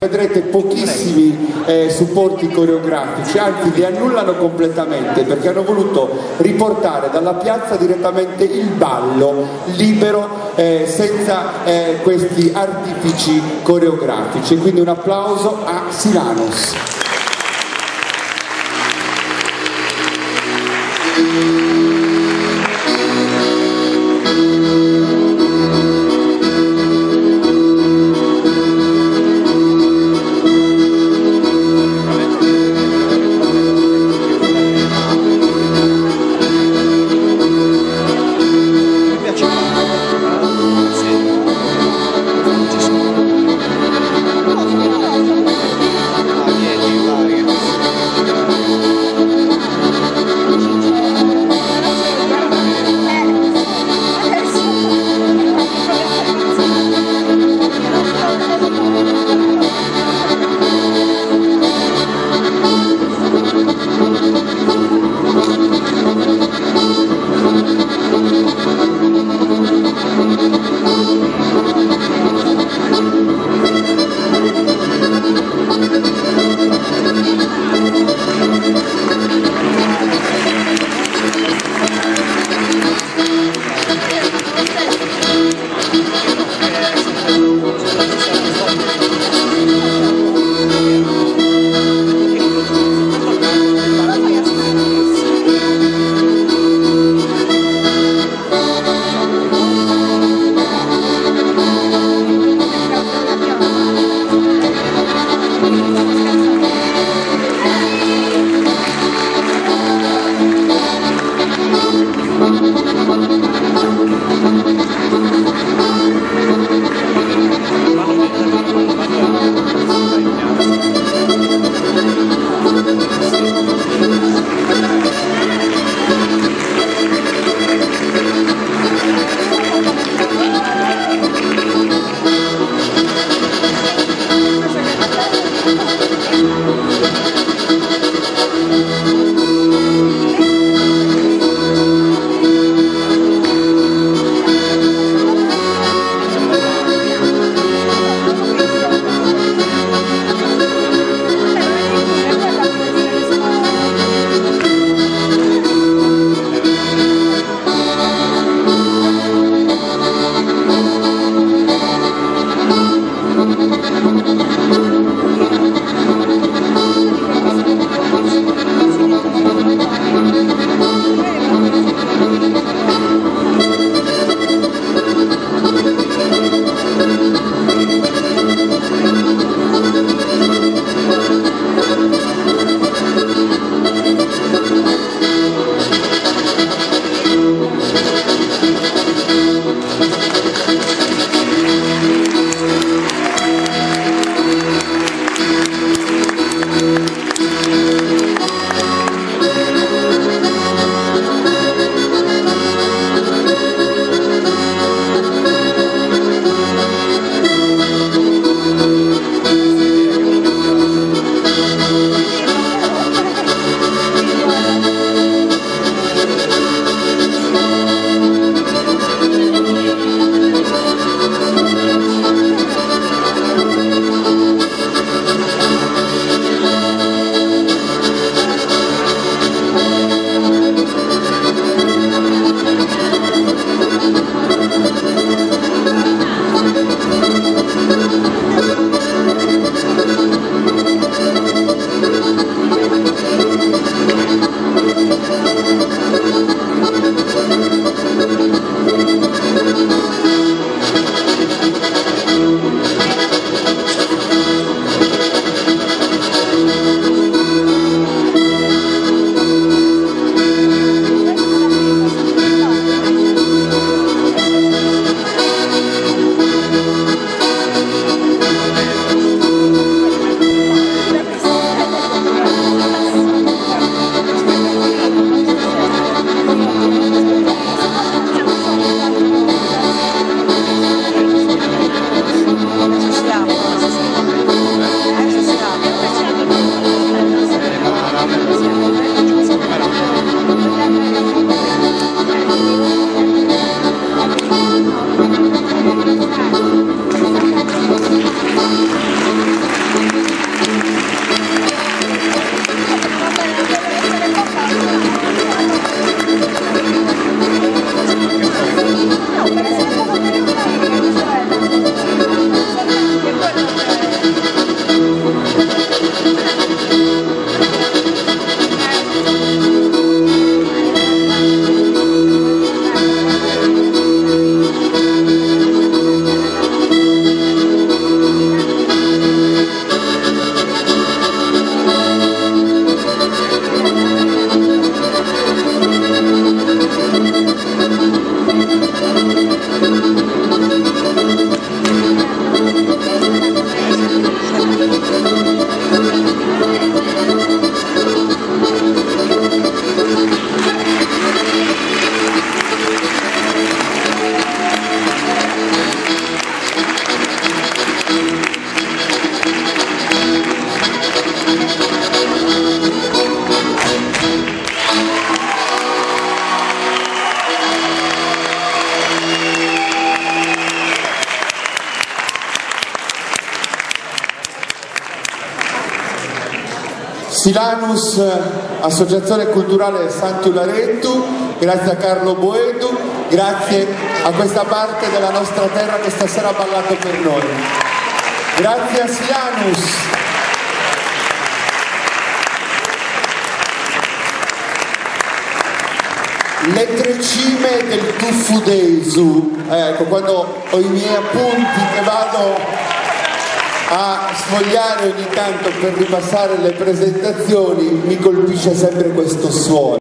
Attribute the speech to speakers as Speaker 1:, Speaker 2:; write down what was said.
Speaker 1: Vedrete pochissimi eh, supporti coreografici, anzi li annullano completamente perché hanno voluto riportare dalla piazza direttamente il ballo libero eh, senza eh, questi artifici coreografici. Quindi un applauso a Silanus. Silanus, Associazione Culturale Santu Larentu, grazie a Carlo Boeddu, grazie a questa parte della nostra terra che stasera ha ballato per noi. Grazie a Silanus. Le tre cime del Tuffudesu, ecco, quando ho i miei appunti che vado a sfogliare ogni tanto per ripassare le presentazioni, mi colpisce sempre questo suono.